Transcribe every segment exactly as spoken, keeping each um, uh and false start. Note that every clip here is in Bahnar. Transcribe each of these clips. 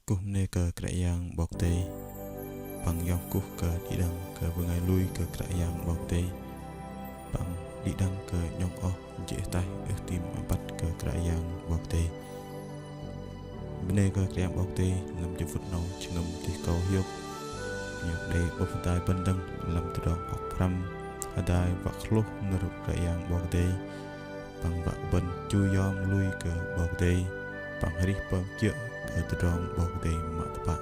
Kuh bơnê kơ Kră Yang 'Bok Kei-Dei, păng yom kuh kơ đĭ đăng kơ bơngai lui kơ Kră Yang 'Bok Kei-Dei, păng đĭ đăng kơ 'nhŏng oh jê̆ ataih ưh tam băt kơ Kră Yang 'Bok Kei-Dei. Bơnê kơ Kră Yang 'Bok Kei-Dei, lăm jơ phŭt 'nâu jơhngơ̆m tih kâu hiôk, hiôk đei 'bơ̆p hơdai bơ̆n dơ̆ng lăm tơdrong hŏk pơhrăm hơdai wă kơ hlôh nơ̆r Kră Yang 'Bok Kei-Dei, păng wă kơ bơ̆n chu yom lui kơ 'Bok Kei-Dei, păng arih pơm kiơ̆ kơ tơdrong 'Bok Kei-Dei mă tơpă.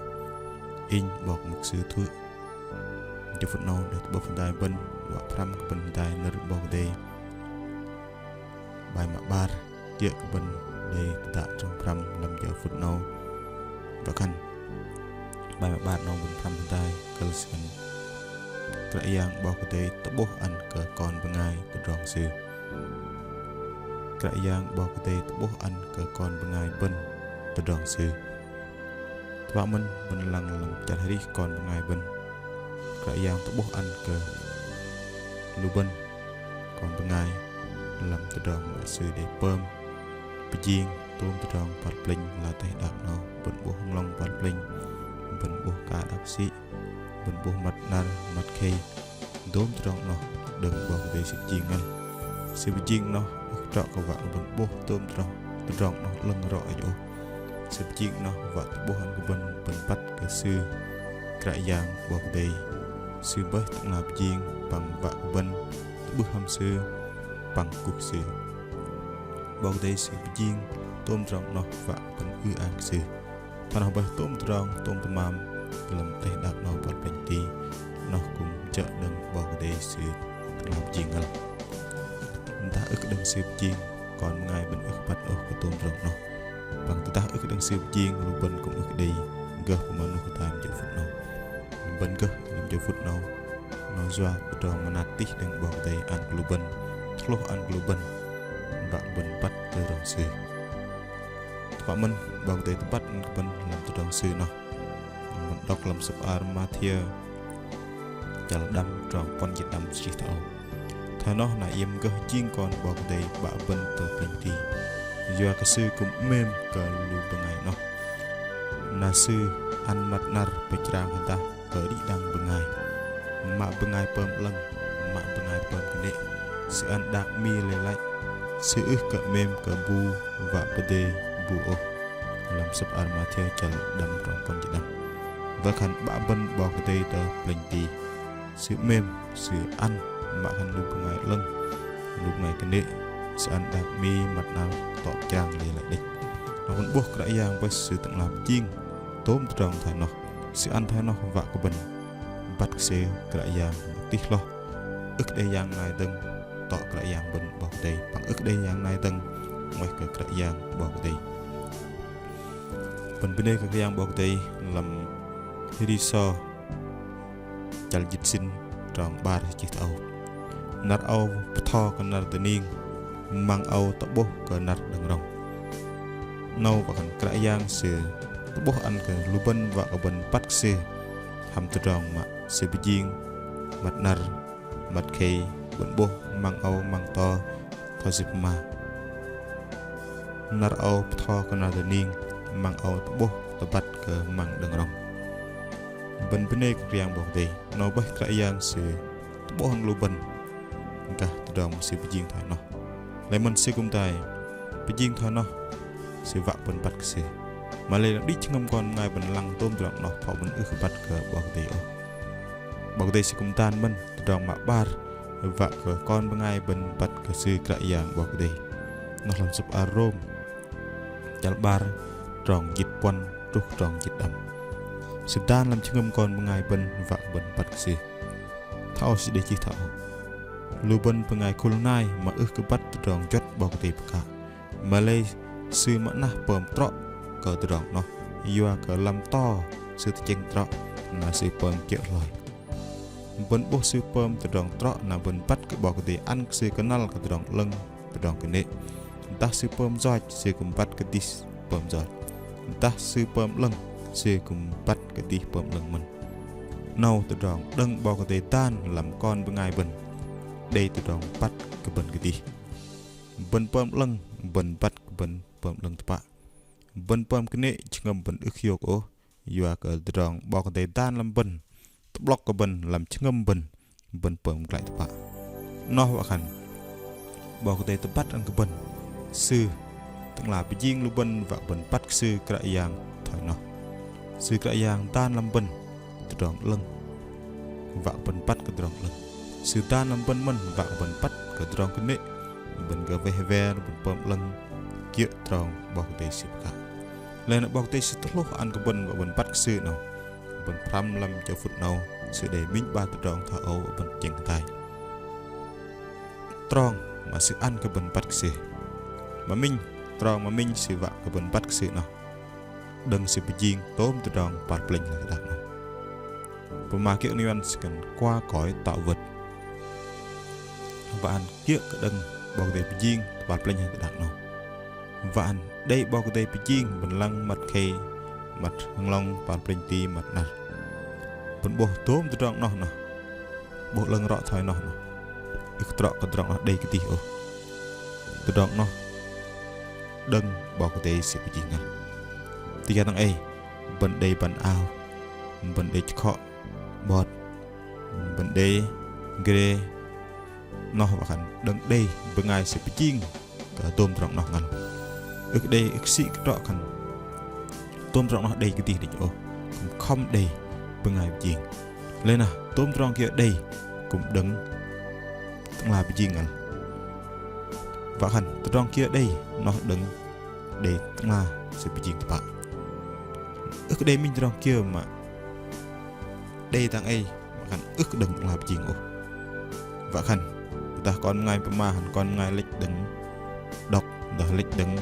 Inh 'bok mục sư Thuơ̆. Jơ phŭt 'nâu đei tơ'bơ̆p hơdai bơ̆n, wă pơhrăm kơ bơ̆n hơdai nơ̆r 'Bok Kei-Dei. Bai mă 'bar, kiơ̆ kơ bơ̆n đei tơdă tơdrong pơhrăm lăm jơ phŭt 'nâu. Wă khan bai mă 'bar 'nâu bơ̆n pơhrăm hơdai kơ̆l sơngăn Kră Yang 'Bok Kei-Dei tơ'bôh ăn kơ kon bơngai tơdrong Sư. Kră Yang 'Bok Kei-Dei tơ'bôh ăn kơ kon bơngai bơ̆n tơdrong Sư. Tơpă mơ̆n bơ̆n lăng lăm chăl arih kon bơngai bơ̆n, Kră Yang tơ'bôh ăn kơ lu bơ̆n kon bơngai lăm tơdrong mă Sư đei pơm pơjing tôm tơdrong păl plĕnh la teh đak 'nâu. Bơ̆n 'bôh hlŏng păl plĕnh, bơ̆n 'bôh ka đak sĭ, bơ̆n 'bôh măt 'năr, măt khei, dôm tơdrong 'noh đơ̆ng 'Bok Kei-Dei Sư pơjing ngăl. Sư pơjing 'noh ưh kơ trŏ kơ wă kơ bơ̆n 'bôh dôm tơdrong, tơdrong 'noh 'lơ̆ng rŏ ôh. Sư pơjing 'noh wă tơ'bôh ăn kơ bơ̆n, bơ̆n băt kơ Sư Kră Yang 'Bok Kei-Dei. Sư bơih Tơ'ngla pơjing păng wă kơ bơ̆n tơ'bưh hăm Sư păng kuh Sư. 'Bok Kei-Dei Sư pơjing tôm tơdrong 'noh wă kơ bơ̆n ư-ang kơ Sư. Thoi noh bơih tôm tơdrong, tôm tơmam lăm teh đak 'nâu păl plĕnh ti, 'noh kư̆m jơ̆ đơ̆ng 'Bok Kei-Dei Sư Tơ'ngla pơjing ngăl. Tơdah ưh kơ đơ̆ng Sư pơjing, kon bơngai bơ̆n ưh kơ băt ôh kơ tôm tơdrong 'noh. Păng tơdah ưh kơ đơ̆ng Sư pơjing, lu bơ̆n kư̆m ưh kơ đei gơh pơma nuh kơ tam jơ phŭt 'nâu. Bơ̆n gơh lăm jơ phŭt 'nâu, 'nâu yua tơdrong mơnat tih đơ̆ng 'Bok Kei-Dei ăn kơ lu bơ̆n, tơhlôh ăn kơ lu bơ̆n, wă kơ bơ̆n băt tơdrong Sư. Tơpă mơ̆n 'Bok Kei-Dei tơbăt ăn kơ bơ̆n lăm tơdrong Sư 'noh. Bơ̆n đŏk lăm sơ̆p ar Mathiơ, chăl đăm, trong puăn jĭt đăm sư chih thoi âu. Thoi noh na iĕm gơh jing kon 'Bok Kei-Dei 'Bă bơ̆n tơ plĕnh ti. Yua kơ Sư kư̆m 'mêm kơ lu bơngai 'noh. Na Sư ăn măt 'năr pơchrang hơdah kơ đĭ đăng bơngai. Mă bơngai pơm 'lơ̆ng, mă bơngai pơm kơnê̆. Sư ăn đak mi lei lăi. Sư ưh kơ 'mêm kơ bu wă pơdê bu ôh. Lăm sơ̆p ar Mathiơ chăl đăm trong puăn jĭt đăm. Wă khan 'Bă bơ̆n 'Bok Kei-Dei tơ plĕnh ti, Sư 'mêm, Sư ăn mă khan lu bơngai 'lơ̆ng, lu bơngai kơnê̆, Sư ăn đak mi, măt 'năr tŏ pơchrang lei lăi đĕch. Na bơ̆n 'bôh Kră Yang bơih Sư Tơ'ngla pơjing tôm tơdrong thoi noh. Sư ăn thoi noh wă kơ bơ̆n băt kơ Sư Kră Yang tih hloh. Ưh kơ đei yang nai dơ̆ng tŏ Kră Yang bơ̆n 'Bok Kei-Dei, păng ưh kơ đei yang nai dơ̆ng 'nguaih kơ Kră Yang 'Bok Kei-Dei. Bơ̆n bơnê kơ Kră Yang 'Bok Kei-Dei. Lăm Hơri sô chăl jĭt sĭn, trong 'bar chih thoi âu: Năr âu bơtho kơ năr dơning, măng âu tơ'bôh kơ năr đơ̆ng rŏng. 'Nâu wă khan Kră Yang Sư tơ'bôh ăn kơ lu bơ̆n wă kơ bơ̆n băt kơ Sư hăm tơdrong mă Sư pơjing măt 'năr, măt khei, bơ̆n 'bôh măng âu, măng to, thoi Sư pơma. Năr âu bơtho kơ năr dơning, măng âu tơ'bôh tơbăt kơ măng đơ̆ng rŏng. Bơ̆n bơnê kơ Kră Yang 'Bok Kei-Dei. 'Nâu bơih Kră Yang Sư tơ'bôh ăn lu bơ̆n gah tơdrong Sư pơjing thoi noh. Lei mơ̆n Sư kư̆m tai pơjing thoi noh, Sư wă bơ̆n băt kơ Sư. Mă lei lăm đĭ jơhngơ̆m kon bơngai bơ̆n lăng tôm tơdrong noh, phŏ bơ̆n ưh kơ băt kơ 'Bok Kei-Dei ôh. 'Bok Kei-Dei Sư kư̆m dan mơ̆n tơdrong mă 'bar wă kơ kon bơngai bơ̆n băt kơ Sư Kră Yang 'Bok Kei-Dei. Noh lăm sơ̆p ar Rôm chăl 'bar, trong jĭt puăn truh trong jĭt đăm. Sư dan lăm jơhngơ̆m kon bơngai bơ̆n wă kơ bơ̆n băt kơ Sư. Thoi âu Sư đei chih thoi âu: Lu bơ̆n bơngai khul nai mă ưh kơ băt tơdrong juăt 'Bok Kei-Dei pơkă. Mă lei Sư mă nah pơm trŏ kơ tơdrong noh, yua kơ lăm to Sư tơchĕng trŏ, na Sư pơm kiơ̆ hloi. Bơ̆n 'bôh Sư pơm tơdrong trŏ na bơ̆n băt kơ 'Bok Kei-Dei ăn kơ Sư kơnăl kơ tơdrong 'lơ̆ng, tơdrong kơnê̆. Dah Sư pơm yoch, Sư kư̆m băt kơdih pơm yoch. Dah Sư pơm 'lơ̆ng, Sư kư̆m băt kơdih pơm 'lơ̆ng mơ̆n. 'Nâu tơdrong đơ̆ng 'Bok Kei-Dei dan lăm kon bơngai bơ̆n, đei tơdrong băt kơ bơ̆n kơdih. Bơ̆n pơm 'lơ̆ng, bơ̆n băt kơ bơ̆n pơm 'lơ̆ng tơpă. Bơ̆n pơm kơnê̆, jơhngơ̆m bơ̆n ưh kơ hiôk ôh. yua kơ tơdrong 'Bok Kei-Dei dan lăm bơ̆n, tơ'blŏk kơ bơ̆n, lăm jơhngơ̆m bơ̆n, bơ̆n pơm glăi tơpă. Noh wă khan 'Bok Kei-Dei tơbăt ăn kơ bơ̆n, Sư Tơ'ngla pơjing lu bơ̆n wă bơ̆n băt kơ Sư Kră Yang thoi noh. Sư Kră Yang dan lăm bơ̆n tơdrong 'lơ̆ng wă bơ̆n băt kơ tơdrong 'lơ̆ng. Sư dan lăm bơ̆n mơ̆n wă bơ̆n băt kơ tơdrong kơnê̆, bơ̆n gơh weh wer, bơ̆n pơm 'lơ̆ng kiơ̆ trong 'Bok Kei-Dei Sư pơkă. Lei na 'Bok Kei-Dei Sư tơhlôh ăn kơ bơ̆n wă bơ̆n băt kơ Sư 'nâu. Bơ̆n pơhrăm lăm jơ phŭt 'nâu, Sư đei minh 'bar tơdrong thoi âu wă bơ̆n tơchĕng hơdai. Trong mă Sư ăn kơ bơ̆n băt kơ Sư. Mă minh, trong mă minh Sư wă kơ bơ̆n băt kơ Sư 'noh. Đơ̆ng Sư pơjing tôm tơdrong pal plĕnh lăm teh đak 'noh. Pơma kiơ̆ nơ̆r Yuăn sư khan qua khỏi tạo vật. Wă khan kiơ̆ kơ đơ̆ng 'Bok Kei-Dei pơjing tơ pal plĕnh lăm teh đak 'noh. Wă khan đei 'Bok Kei-Dei pơjing bơ̆n lăng măt khei, măt hơnglŏng, pal plĕnh ti, măt năr. Bơ̆n 'bôh tôm tơdrong 'noh 'noh. 'Bôh 'lơ̆ng rŏ thoi noh 'noh. Ưh kơ trŏ kơ tơdrong 'noh đei kơdih ôh. Tơdrong 'noh đơ̆ng 'Bok Kei-Dei Sư pơjing ngăl. Tơdah dang ei, bơ̆n đei băn ao, bơ̆n đei chơkhŏ, 'bot, bơ̆n đei gre, noh wă khan đơ̆ng đei bơngai Sư pơjing tôm tơdrong 'noh ngăl. Ưh kơ đei, ưh kơ sĭ kơ trŏ khan tôm tơdrong 'noh đei kơdih đĕch ôh. Kư̆m khŏm đei bơngai pơjing. Lei na tôm tơdrong kiơ đei kư̆m đơ̆ng Tơ'ngla pơjing ngăl. Wă khan tơdrong kiơ đei noh đơ̆ng đei Tơ'ngla Sư pơjing tơpă. Ưh kơ đei minh tơdrong kiơ mă đei dang ei wă khan ưh kơ đơ̆ng Tơ'ngla pơjing ôh. Wă khan tơdah kon bơngai pơma khan kon bơngai lĕch đơ̆ng đŏk, dah lĕch đơ̆ng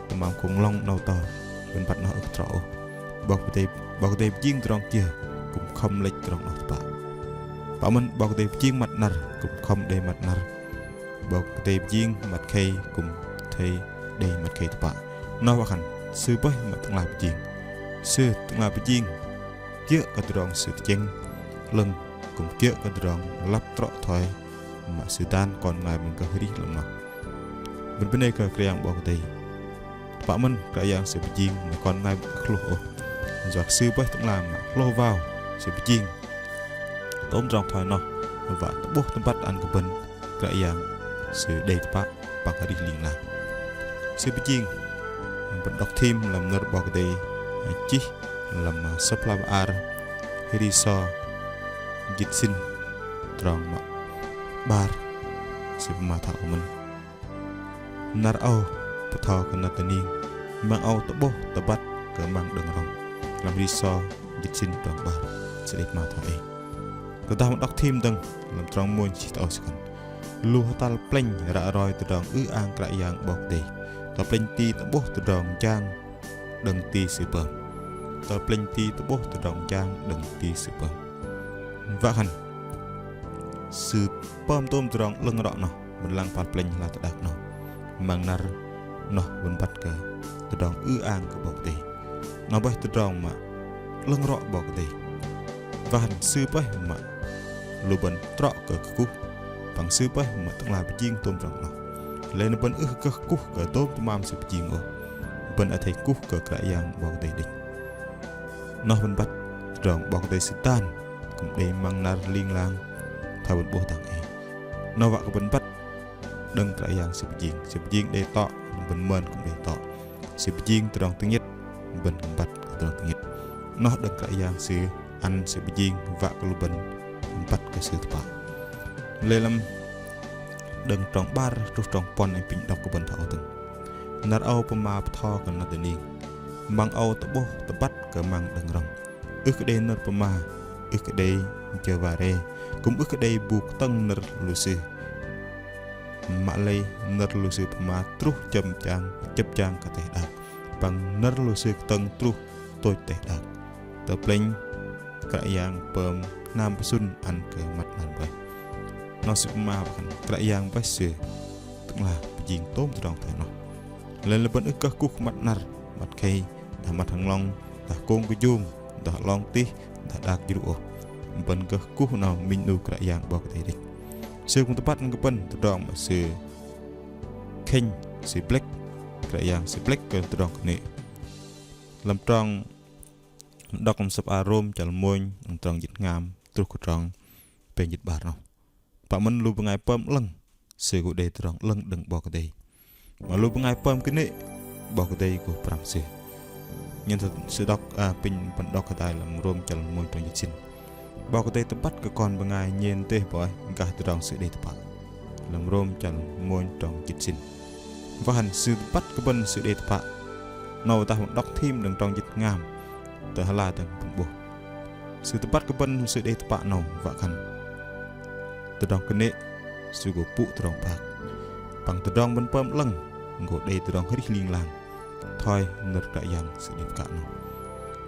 tơmam khŏng lŏng 'nâu to, bơ̆n băt noh ưh kơ trŏ ôh. 'Bok Kei-Dei, 'Bok Kei-Dei pơjing tơdrong kiơ kư̆m khŏm lĕch tơdrong noh tơpă. Pă mơ̆n 'Bok Kei-Dei pơjing măt năr kư̆m khŏm đei măt năr. 'Bok Kei-Dei pơjing măt khei kư̆m athei đei măt khei tơpă. Noh wă khan Sư bơih mă Tơ'ngla pơjing. Sư Tơ'ngla pơjing kiơ̆ kơ tơdrong Sư tơchĕng 'lơ̆ng kư̆m kiơ̆ kơ tơdrong lăp trŏ thoi mă Sư dan kon bơngai bơ̆n gơh arih lăm noh. Bơ̆n bơnê kơ Kră Yang 'Bok Kei-Dei. Tơpă mơ̆n Kră Yang Sư pơjing mă kon bơngai bơ̆n ưh kơ hlôh ôh. Yua kơ Sư bơih Tơ'ngla mă hlôh wao Sư pơjing tôm tơdrong thoi noh wă tơ'bôh tơbăt ăn kơ bơ̆n Kră Yang Sư đei tơpă păng arih ling lang. Sư pơjing, bơ̆n đŏk thim lăm nơ̆r 'Bok Kei-Dei chih lăm Sơ̆p hla bơar Hơri sô jĭt sĭn trong mă 'bar, sư pơma thoi âu mơ̆n. Năr âu bơtho kơ năr tơning, măng âu tơ'bôh tơbăt kơ măng đơ̆ng rŏng. Lăm Hơri sô jĭt sĭn trong 'bar, sư đei pơma thoi ei. Tơdah mă đŏk thim dơ̆ng lăm trong mônh chih thoi âu sư khan: Lu hơtăl plĕnh ră roi tơdrong ư-ang Kră Yang 'Bok Kei-Dei. Tơ plĕnh ti tơ'bôh tơdrong jang đơ̆ng ti Sư pơm. Tơ plĕnh ti tơ'bôh tơdrong jang đơ̆ng ti Sư pơm. Wă khan Sư pơm tôm tơdrong 'lơ̆ng rŏ noh, bơ̆n lăng pal plĕnh lăm teh đak noh. Măng năr noh bơ̆n băt kơ tơdrong ư-ang kơ 'Bok Kei-Dei. Noh bơih tơdrong mă 'lơ̆ng rŏ 'Bok Kei-Dei. Wă khan Sư bơih mă lu bơ̆n trŏ kơ kơkuh, păng Sư bơih mă Tơ'ngla pơjing tôm tơdrong noh. Lei na bơ̆n ưh kơ kơkuh kơ tôm tơmam Sư pơjing ôh, bơ̆n athei kuh kơ Kră Yang 'Bok Kei-Dei đĕch. Noh bơ̆n băt tơdrong 'Bok Kei-Dei Sư dan kư̆m đei măng năr ling lang thoi bơ̆n 'bôh dang ei. Noh wă kơ bơ̆n băt đơ̆ng Kră Yang Sư pơjing. Sư pơjing đei tŏ, bơ̆n mơn kư̆m đei tŏ. Sư pơjing tơdrong tơngiĕt, bơ̆n kư̆m băt kơ tơdrong tơngiĕt. Noh đơ̆ng Kră Yang Sư ăn Sư pơjing wă kơ lu bơ̆n băt kơ Sư tơpă. Lei lăm đơ̆ng trong 'bar truh trong puăn inh apinh đŏk kơ bơ̆n thoi âu dơ̆ng. Năr âu pơma bơtho kơ năr tơning. Măng âu tơ'bôh tơbăt kơ măng đơ̆ng rŏng. Ưh kơ đei nơ̆r pơma, ưh kơ đei jơ ware, kư̆m ưh kơ đei bu kơtơ̆ng nơ̆r lu sư. Mă lei nơ̆r lu sư pơma truh chơ̆p chang, chơ̆p chang kơ teh đak. Păng nơ̆r lu sư kơtơ̆ng truh tôch teh đak. Tơ plĕnh Kră Yang pơm hnam pơsŭn ăn kơ măt năr bơih. Noh sư pơma wă khan Kră Yang bơih Sư Tơ'ngla pơjing tôm tơdrong thoi noh. Lei na bơ̆n ưh kơ kơkuh măt năr, măt khei, dah măt hơnglŏng, dah kông kơjung, dah 'long tih, dah đak jrŭ ôh. Bơ̆n gơh kuh 'nâu minh 'nu Kră Yang 'Bok Kei-Dei đĕch. Sư kư̆m tơbăt ăn kơ bơ̆n tơdrong mă Sư khĕnh, Sư blĕk, Kră Yang Sư blĕk kơ tơdrong kơnê̆. Lăm trong Đŏk lăm sơ̆p ar Rôm chăl mônh, đơ̆ng trong jĭt hngam truh kơ trong pêng jĭt 'bar noh. Pă mơ̆n lu bơngai pơm 'lơ̆ng, sư gô đei tơdrong 'lơ̆ng đơ̆ng 'Bok Kei-Dei. Mă lu bơngai pơm kơnê̆, 'Bok Kei-Dei gô pơhrăm sư. Nhen sư, sư đŏk, a, apinh bơ̆n đŏk hơdai lăm Rôm chăl mônh trong jĭt sĭn. 'Bok Kei-Dei tơbăt kơ kon bơngai nhen dêh bơih gah tơdrong sư đei tơpă. Lăm Rôm chăl mônh trong jĭt sĭn. Wă khan sư tơbăt kơ bơ̆n sư đei tơpă. 'Nâu dah bơ̆n đŏk thim đơ̆ng trong jĭt hngam tơ hơla dơ̆ng bơ̆n 'bôh. Sư tơbăt kơ bơ̆n sư đei tơpă 'nâu wă khan tơdrong kơnê̆ sư gô pŭ tơdrong phak. Păng tơdrong bơ̆n pơm 'lơ̆ng gô đei tơdrong arih ling lang thoi nơ̆r Kră Yang sư đei pơkă 'nâu.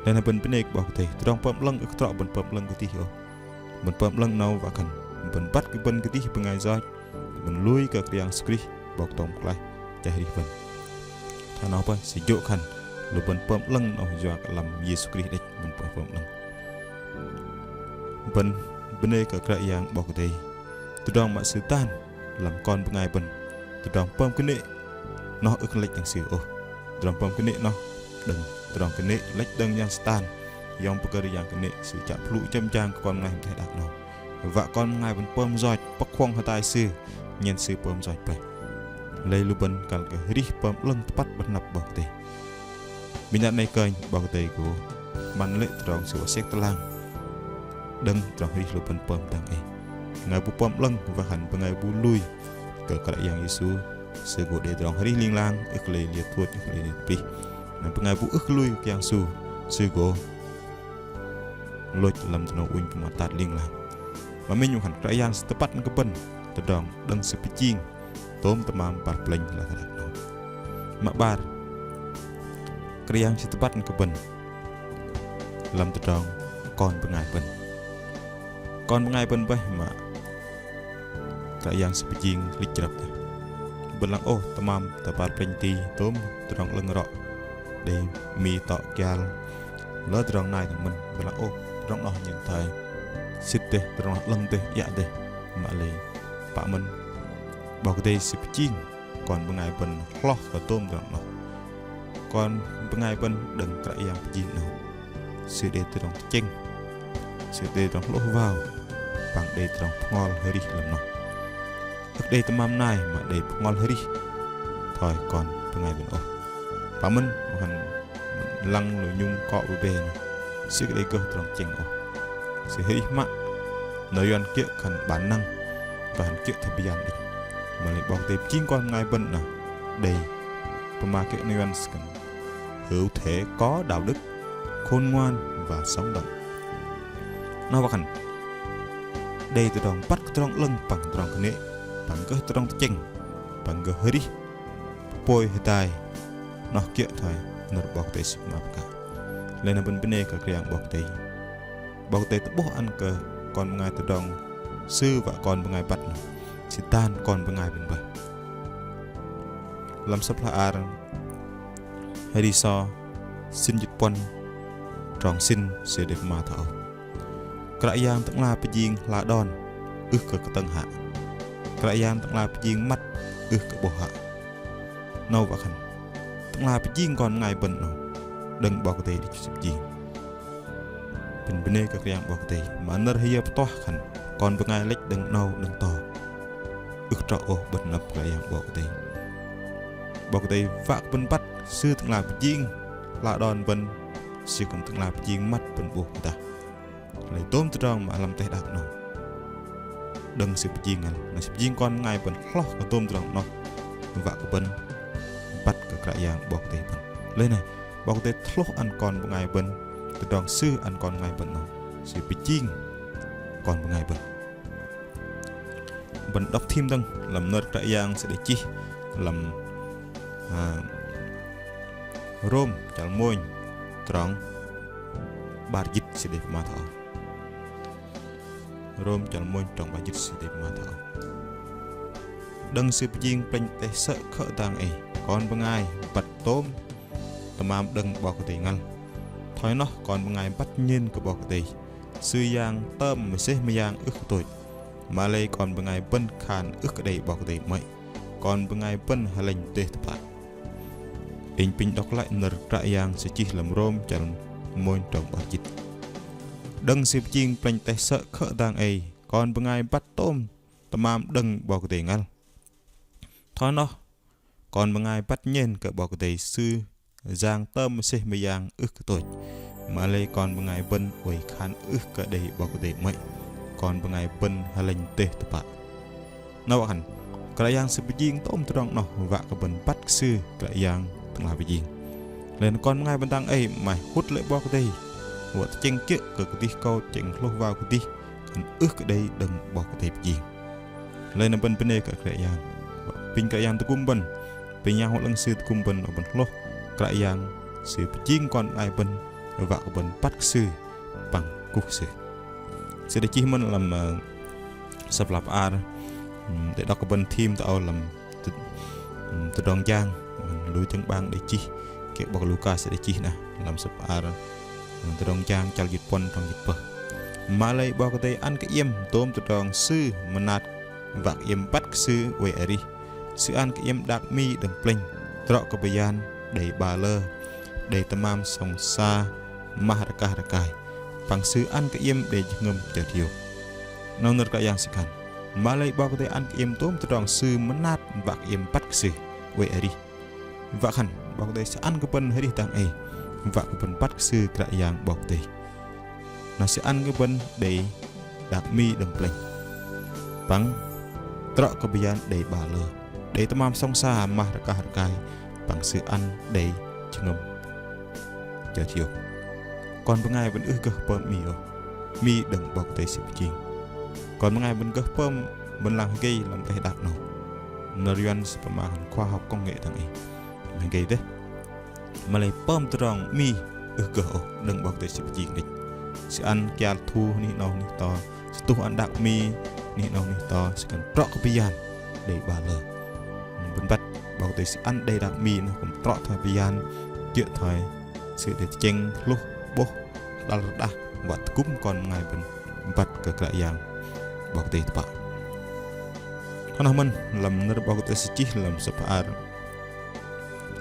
Lei na bơ̆n bơnê kơ 'Bok Kei-Dei, tơdrong pơm 'lơ̆ng ưh kơ trŏ bơ̆n pơm 'lơ̆ng kơdih ôh. Bơ̆n pơm 'lơ̆ng 'nâu wă khan bơ̆n băt kơ bơ̆n kơdih bơngai yoch, bơ̆n lui kơ Kră Yang Yêsu Krist 'Bok tôm klaih chăl arih bơ̆n. Thoi noh bơih sư jô̆ khan lu bơ̆n pơm 'lơ̆ng 'nâu yua kơ lăm Yêsu Krist đĕch bơ̆n pơm 'lơ̆ng. Bơ̆n bơnê kơ Kră Yang 'Bok Kei-Dei, tơdrong mă sư dan lăm kon bơngai bơ̆n, tơdrong pơm kơnê̆ noh ưh kơ lĕch đơ̆ng sư ôh. Tơdrong pơm kơnê̆ noh đơ̆ng tơdrong kơnê̆ lĕch đơ̆ng yang Satan, yŏng pơgơ̆r yang kơnê̆, sư chă pơhlŭ chơm jang kơ kon bơngai teh đak 'nâu. Wă kon bơngai bơ̆n pơm yoch, pơ̆k huŏng hơdai sư, nhen sư pơm yoch bơih. Lei lu bơ̆n kăl kơ arih pơm 'lơ̆ng tơpăt 'bơ̆t hơnăp 'Bok Kei-Dei. Minh 'năr 'nâu kơnh 'Bok Kei-Dei gô măn lê̆ tơdrong sư wă sek tơlang đơ̆ng tơdrong arih lu bơ̆n pơm dang ei. Bơngai bu pơm 'lơ̆ng wă khan bơngai bu lui kơ Kră Yang Yêsu, sư gô đei tơdrong arih ling lang, ưh kơ lei liơ tuch, ưh kơ lei liơ tơpih. Na bơngai bu ưh kơ lui kơ Yang Yêsu, sư gô lôch lăm tơnuh ŭnh pơmat tat ling lang. Mă minh wă khan Kră Yang sư tơbăt kơ bơ̆n tơdrong đơ̆ng sư pơjing tôm tơmam păr plĕnh la teh đak 'nâu. Mă 'bar, Kră Yang sư tơbăt kơ bơ̆n lăm tơdrong kon bơngai bơ̆n. Kon bơngai bơ̆n bơih mă Kră Yang sư pơjing lĕch jrăp dêh. Bơ̆n lăng ôh tơmam tơ păr plĕnh ti tôm tơdrong 'lơ̆ng rŏ. Đei mi tŏ kial. Lơ tơdrong nai dơ̆ng mơ̆n, bơ̆n lăng ôh tơdrong noh nhen thoi sĭt dêh, tơdrong noh 'lơ̆ng dêh, iă dêh. Mă lei pă mơ̆n 'Bok Kei-Dei sư pơjing kon bơngai bơ̆n hloh kơ tôm tơdrong noh. Kon bơngai bơ̆n đơ̆ng Kră Yang pơjing 'nâu, sư đei tơdrong tơchĕng, sư đei tơdrong hlôh wao, păng đei tơdrong bơhngol arih lăm noh. Ưh kơ đei tơmam nai mă đei bơhngol arih thoi kon bơngai bơ̆n ôh. Pă mơ̆n wă khan lăng lu nhŭng kŏ bơbe noh, sư ưh kơ đei gơh tơdrong tơchĕng ôh. Sư arih mă nơ̆r Yuăn kiơ̆ khan bản năng, wă khan kiơ̆ thoi bơyan đĕch. Mă lei 'Bok Kei-Dei pơjing kon bơngai bơ̆n noh đei pơma kiơ̆ nơ̆r Yuăn sư khan hữu thể có đạo đức, khôn ngoan và sống động. Noh wă khan đei tơdrong băt kơ tơdrong 'lơ̆ng păng tơdrong kơnê̆, păng gơh tơdrong tơchĕng, păng gơh arih pơpôi hơdai, noh kiơ̆ thoi nơ̆r 'Bok Kei-Dei sư pơma pơkă. Lei na bơ̆n bơnê kơ Kră Yang 'Bok Kei-Dei. 'Bok Kei-Dei tơ'bôh ăn kơ kon bơngai tơdrong sư wă kon bơngai băt noh. Sư dan kon bơngai bơ̆n bơih. Lăm sơ̆p hla ar Hơri So sĭn jĭt puăn trong sĭn sư đei pơma thoi âu. Kră Yang Tơ'ngla pơjing hla đon ưh kơ kơtơ̆ng hă. Kră Yang Tơ'ngla pơjing măt ưh kơ 'bôh hă. 'Nâu wă khan Tơ'ngla pơjing kon bơngai bơ̆n 'nâu, đơ̆ng 'Bok Kei-Dei đĭ sư pơjing. Bơ̆n bơnê kơ Kră Yang 'Bok Kei-Dei, mă nơ̆r hơyơ pơtuah khan kon bơngai lĕch đơ̆ng 'nâu đơ̆ng to. Ưh trŏ ôh, bơ̆n lăp Kră Yang 'Bok Kei-Dei. 'Bok Kei-Dei wă kơ bơ̆n băt Sư Tơ'ngla pơjing hla đon bơ̆n, Sư kư̆m Tơ'ngla pơjing măt bơ̆n 'bôh dah. Lei dôm tơdrong mă lăm teh đak 'nâu, đơ̆ng Sư pơjing ngăl, na Sư pơjing kon bơngai bơ̆n hloh kơ dôm tơdrong 'noh, wă kơ bơ̆n băt kơ Kră Yang 'Bok Kei-Dei bơ̆n. Lei na 'Bok Kei-Dei tơhlôh ăn kon bơngai bơ̆n, tơdrong Sư ăn kon bơngai bơ̆n 'nâu, Sư pơjing kon bơngai bơ̆n. Bơ̆n đŏk thim dơ̆ng lăm nơ̆r Kră Yang Sư đei chih lăm, à, Rôm chăl mônh trong 'bar jĭt Sư đei pơma thoi âu. Rôm chăl mônh trong 'bar jĭt Sư đei pơma thoi âu. Đơ̆ng Sư pơjing plĕnh teh sơ̆ khơ̆ dang ei, kon bơngai băt tôm tơmam đơ̆ng 'Bok Kei-Dei ngăl. Thoi noh kon bơngai băt nhen kơ 'Bok Kei-Dei, Sư Yang tơm mơsêh mơyang ưh kơ tôch. Mă-lei kon bơngai bơ̆n khan ưh kơ đei 'Bok Kei-Dei 'mơ̆i. Kon bơngai bơ̆n hơlĕnh dêh tơpă. Inh apinh đŏk lăi nơ̆r Kră Yang Sư chih lăm Rôm chăl mônh trong 'bar jĭt. Đơ̆ng Sư pơjing plĕnh teh sơ̆ khơ̆ dang ei, kon bơngai băt tôm tơmam đơ̆ng 'Bok Kei-Dei ngăl. Thoi noh, kon bơngai băt nhen kơ 'Bok Kei-Dei Sư Yang tơm mơsêh mơyang ưh kơ tôch. Mă-lei kon bơngai bơ̆n oei khan ưh kơ đei 'Bok Kei-Dei 'mơ̆i. Kon bơngai bơ̆n hơlĕnh dêh tơpă. 'Nâu wă khan, Kră Yang Sư pơjing tôm tơdrong 'noh wă kơ bơ̆n băt kơ Sư Kră Yang tơ'ngla pơjing. Lei na kon bơngai bơ̆n dang ei 'maih hŭt lê̆ 'Bok Kei-Dei, wă tơchĕng kiơ̆ kơ kơdih kâu, tơchĕng hlôh wao kơdih, khan ưh kơ đei đơ̆ng 'Bok Kei-Dei pơjing. Lei na bơ̆n bơnê kơ Kră Yang. Apinh Kră Yang tơgŭm bơ̆n, apinh Yang Bơhngol 'Lơ̆ng Sư tơgŭm bơ̆n, bơ̆n hlôh Kră Yang Sư pơjing kon bơngai bơ̆n, wă kơ bơ̆n băt kơ Sư păng kuh Sư. Sư đei chih mơ̆n lăm, ơ, sơ̆p hla bơar, ưm, đei đŏk kơ bơ̆n thim tơ âu lăm tơ-, ưm, Tơdrong Jang, ưm, lu jơ̆ng 'bang đei chih, kĕ 'bok Luka sư đei chih nah, lăm sơ̆p hla bơar, ưm, Tơdrong Jang chăl jĭt puăn trong jĭt pơh. Mă-lei 'Bok Kei-Dei ăn kơ iĕm tôm tơdrong Sư mơnat wă kơ iĕm băt kơ Sư oei arih. Sư ăn kơ iĕm đak mi đơ̆ng plĕnh, trŏ kơ bơyan đei 'ba lơ, đei tơmam sŏng sa, mah rơkah rơkai. Păng Sư ăn kơ iĕm đei jơhngơ̆m chơt hiôk. 'Nâu nơ̆r Kră Yang Sư khan. Mă-lei 'Bok Kei-Dei ăn kơ iĕm tôm tơdrong Sư mơnat wă kơ iĕm băt kơ Sư oei arih. Wă khan, 'Bok Kei-Dei Sư ăn kơ bơ̆n arih dang ei, wă kơ bơ̆n băt kơ Sư Kră Yang 'Bok Kei-Dei. Na Sư ăn kơ bơ̆n đei đak mi đơ̆ng plĕnh. Păng trŏ kơ bơyan đei 'ba lơ. Đei tơmam sŏng sa mah rơkah rơkai. Păng Sư ăn đei jơhngơ̆m chơt hiôk. Kon bơngai bơ̆n ưh gơh pơm mi ôh. Mi đơ̆ng 'Bok Kei-Dei Sư pơjing. Kon bơngai bơ̆n gơh pơm bơ̆n lăng hơgei lăm teh đak 'nâu. Nơ̆r Yuăn sư pơma khan khoa học công nghệ dang ei. Hơgei dêh. Mă-lei pơm tơdrong mi ưh gơh ôh đơ̆ng 'Bok Kei-Dei Sư pơjing đĕch. Sư ăn kial thu anih 'nâu anih to, Sư tuh ăn đak mi anih 'nâu anih to, Sư khan trŏ kơ bơyan đei 'ba lơ. Bơ̆n băt 'Bok Kei-Dei Sư ăn đei đak mi 'noh kư̆m trŏ thoi bơyan, kiơ̆ thoi sư đei tơchĕng hlôh 'bôh hơđăl rơđah, wă tơgŭm kon bơngai bơ̆n băt kơ Kră Yang 'Bok Kei-Dei tơpă. Thoi noh mơ̆n lăm nơ̆r 'Bok Kei-Dei Sư chih lăm sơ̆p hla bơar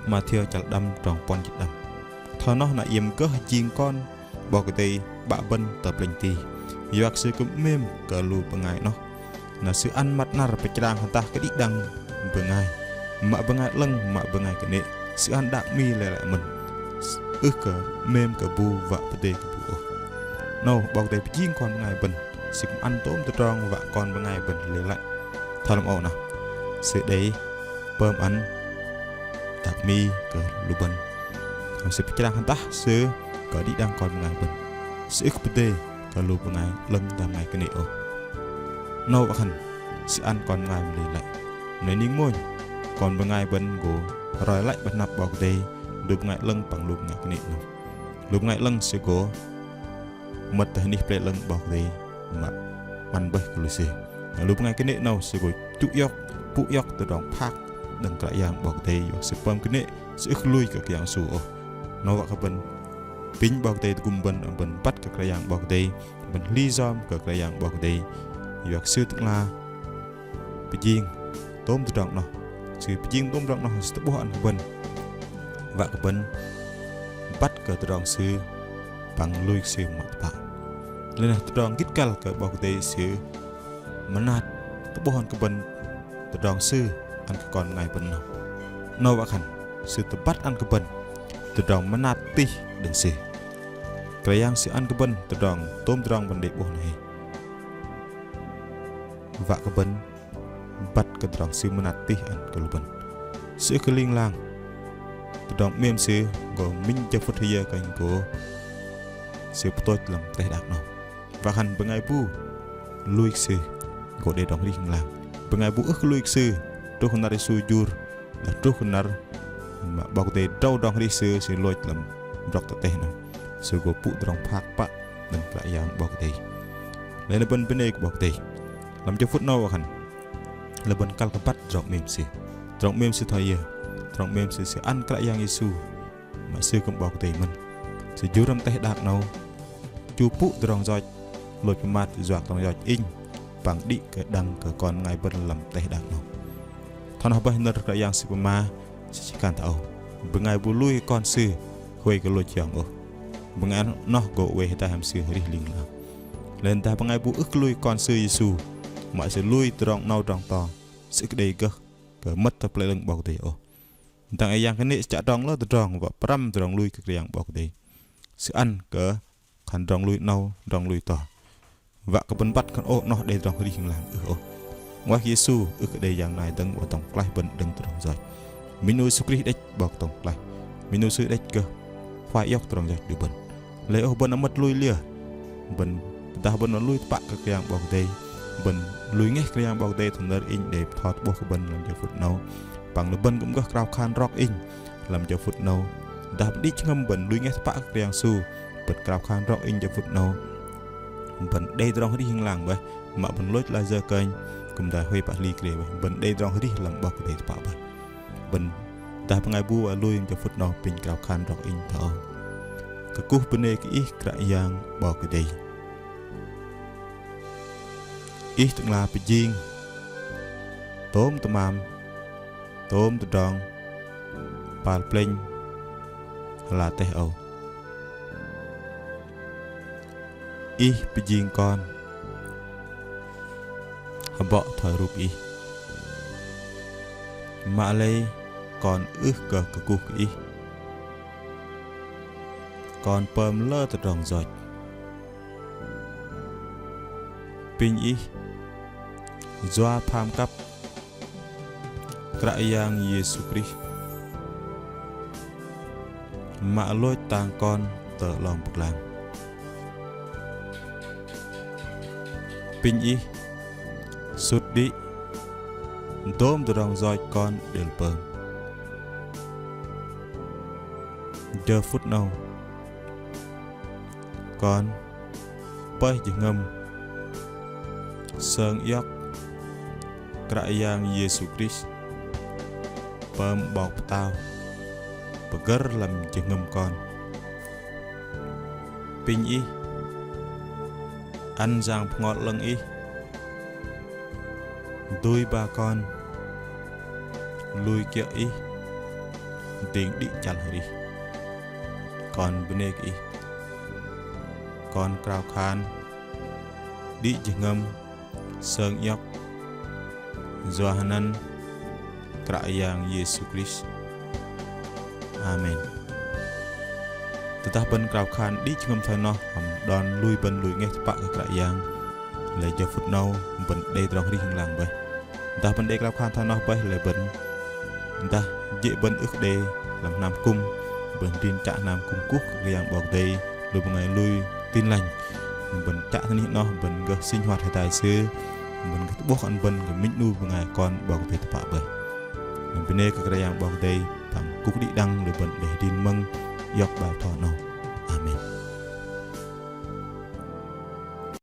Mathiơ chăl đăm trong puăn jĭt đăm. Thoi noh na iĕm gơh jing kon 'Bok Kei-Dei 'Bă bơ̆n tơ plĕnh ti. Yua kơ Sư kư̆m 'mêm kơ lu bơngai 'noh. Na Sư ăn măt 'năr pơchrang hơdah kơ đĭ đăng bơngai. Mă bơngai 'lơ̆ng, mă bơngai kơnê̆. Sư ăn đak mi lei lăi mơ̆n. Ưh kơ 'mêm kơ bu wă pơdê kơ bu ôh. 'Nâu 'Bok Kei-Dei pơjing kon bơngai bơ̆n. Sư kư̆m ăn tôm tơdrong wă kon bơngai bơ̆n lei lăi. Thoi lăm âu 'noh. Sư đei pơm ăn đak mi kơ lu bơ̆n. Hăm Sư pơchrang hơdah Sư kơ đĭ đăng kon bơngai bơ̆n. Sư ưh kơ pơdê kơ lu bơngai 'lơ̆ng dah bơngai kơnê̆ ôh. 'Nâu wă khan Sư ăn kon bơngai bơ̆n lei lăi. Mă-lei ning mônh, kon bơngai bơ̆n gô roi lăi 'bơ̆t hơnăp 'Bok Kei-Dei, lu bơngai 'lơ̆ng păng lu bơngai kơnê̆ 'noh. Lu bơngai 'lơ̆ng sư gô mơ̆t tơ anih pơlei 'lơ̆ng 'Bok Kei-Dei mă 'măn bơih kơ lu sư. Lu bơngai kơnê̆ 'nâu sư gô chu iŏk, pŭ iŏk tơdrong phak đơ̆ng Kră Yang 'Bok Kei-Dei, yua sư pơm kơnê̆, sư ưh kơ lui kơ Kră Yang Yêsu ôh. 'Nâu wă kơ bơ̆n apinh 'Bok Kei-Dei tơgŭm bơ̆n, bơ̆n băt kơ Kră Yang 'Bok Kei-Dei, bơ̆n hli yom kơ Kră Yang 'Bok Kei-Dei, yua kơ Sư tơ'ngla pơjing tôm tơdrong 'noh. Sư pơjing tôm tơdrong 'noh, Sư tơ'bôh ăn kơ bơ̆n. Wă kơ bơ̆n băt kơ tơdrong Sư păng lui kơ Sư mă tơpă. Lei na tơdrong gĭt kăl kơ 'Bok Kei-Dei Sư mơnat tơ'bôh ăn kơ bơ̆n tơdrong Sư ăn kơ kon bơngai bơ̆n 'noh. 'Nâu wă khan Sư tơbăt ăn kơ bơ̆n tơdrong mơnat tih đơ̆ng Sư. Kră Yang Sư ăn kơ bơ̆n tơdrong tôm tơdrong bơ̆n đei 'bôh 'noh hei. Wă kơ bơ̆n băt kơ tơdrong Sư mơnat tih ăn kơ lu bơ̆n. Sư ưh kơ ling lang. Tơdrong 'mêm Sư gô minh jơ phŭt hơyơ kơnh gô Sư pơtôch lăm teh đak 'nâu. Wă khan bơngai bu lui kơ Sư gô đei tơdrong arih ling lang. Bơngai bu ưh kơ lui kơ Sư truh năr Yêsu jur, dah truh năr mă 'Bok Kei-Dei drâu tơdrong arih sư, sư lôch lăm brŏk tơ teh 'nâu. Sư gô pŭ tơdrong phak pă đơ̆ng Kră Yang 'Bok Kei-Dei. Lei na bơ̆n bơnê kơ 'Bok Kei-Dei. Lăm jơ phŭt 'nâu wă khan, lei bơ̆n kăl kơ băt tơdrong 'mêm Sư. Tơdrong 'mêm Sư thoi yơ? Tơdrong 'mêm Sư, Sư ăn Kră Yang Yêsu mă Sư kư̆m 'Bok Kei-Dei mơ̆n. Sư jur lăm teh đak 'nâu chu pŭ tơdrong yoch, lôch pơmat yua kơ tơdrong yoch inh păng đĭ kơ đăng kơ kon bơngai bơ̆n lăm teh đak 'nâu. Thoi noh bơih nơ̆r Kră Yang Sư pơma, Sư chih khan thoi âu: Bơngai bu lui kơ Kon Sư huay kơ lôch hiong ôh. bơngai noh gô oei hơdai hăm Sư arih ling lang. Lei dah bơngai bu ưh kơ lui Kon Sư Yêsu, mă sư lui tơdrong 'nâu tơdrong to, sư ưh kơ đei gơh kơ mơ̆t tơ Pơlei 'Lơ̆ng 'Bok Kei-Dei ôh. Dang ei yang kơnê̆ sư chă tơdrong lơ tơdrong, wă pơrăm tơdrong lui kơ Kră Yang 'Bok Kei-Dei. Sư ăn kơ khan tơdrong lui 'nâu, tơdrong lui to. Wă kơ bơ̆n băt khan ôh 'noh đei tơdrong arih ling lang, ưh ôh. 'Ngoaih kơ Yêsu ưh kơ đei yang nai dơ̆ng 'bok dŏng pơklaih bơ̆n đơ̆ng tơdrong yoch. Minh 'nu Yêsu Krist đĕch 'Bok dŏng pơklaih. Minh 'nu Sư đĕch gơh huay iŏk tơdrong yoch đĭ bơ̆n. Lei ôh bơ̆n ưh mơ̆t lui liơ. Bơ̆n, dah bơ̆n lui tơpă kơ Kră Yang 'Bok Kei-Dei. Bơ̆n lui ngeh Kră Yang 'Bok Kei-Dei thoi nơ̆r Inh đei bơtho tơ'bôh kơ bơ̆n lăm jơ phŭt 'nâu. Păng lu bơ̆n kư̆m gơh krao khan rok inh lăm jơ phŭt 'nâu. Dah bơ̆n đĭ jơhngơ̆m bơ̆n lui ngeh tơpă kơ Kră Yang Yêsu, bơ̆n krao khan rok inh jơ phŭt 'nâu. Bơ̆n đei tơdrong arih ling lang boih, mă bơ̆n lôch lai yơ kơnh, kư̆m dai huay pă hli krê boih, bơ̆n đei tơdrong arih lăm 'Bok Kei-Dei tơpă boih. Bơ̆n dah bơngai bu lui jơ phŭt 'nâu, pinh krao khan rok inh thoi âu. Kơkuh bơnê kơ Ih Kră Yang 'Bok Kei-Dei. Ih Tơ'ngla pơjing tôm tơmam, tôm tơdrong, pal plĕnh ala teh âu. Ih pơjing kon hơbŏ thoi rup Ih. Mă lei kon ưh kơ kơkuh kơ Ih. Kon pơm lơ tơdrong yoch. Pinh Ih yua pham kăp Kră Yang Yêsu Krist mă lôch tang kon tơ 'long pơglang. Pinh Ih sŭt đĭ dôm tơdrong yoch kon đei pơm. Jơ phŭt 'nâu kon pơih jơhngơ̆m sơng iŏk Kră Yang Yêsu Krist pơm 'Bok Pơtao pơgơ̆r lăm jơhngơ̆m kon. Pinh Ih ăn Yang Bơhngol 'Lơ̆ng Ih dui ba kon lui kiơ̆ Ih dĭng đĭ chăl arih. Kon bơnê kơ Ih. Kon krao khan đĭ jơhngơ̆m sơng iŏk yua hơnăn Kră Yang Yêsu Krist. Amen. Tơdah bơ̆n krao khan đĭ jơhngơ̆m thoi noh hăm đon lui bơ̆n lui ngeh tơpă kơ Kră Yang, lei jơ phŭt 'nâu bơ̆n đei tơdrong arih ling lang boih. Dah bơ̆n đei krao khan thoi noh boih lei bơ̆n, dah jê̆ bơ̆n ưh kơ đei lăm hnam kŭm, bơ̆n adrin chă hnam kŭm kuh kơ Kră Yang 'Bok Kei-Dei, lu bơngai lui Tin Lành. Bơ̆n chă thoi noh bơ̆n gơh sinh hoạt hơdai sư, bơ̆n gơh tơ'bôh ăn bơ̆n kơ minh 'nu bơngai kon 'Bok Kei-Dei tơpă boih. Bơnê kơ Kră Yang 'Bok Kei-Dei păng kuh đĭ đăng lu bơ̆n đei adrin mơ̆ng iŏk 'bar bơtho 'nâu.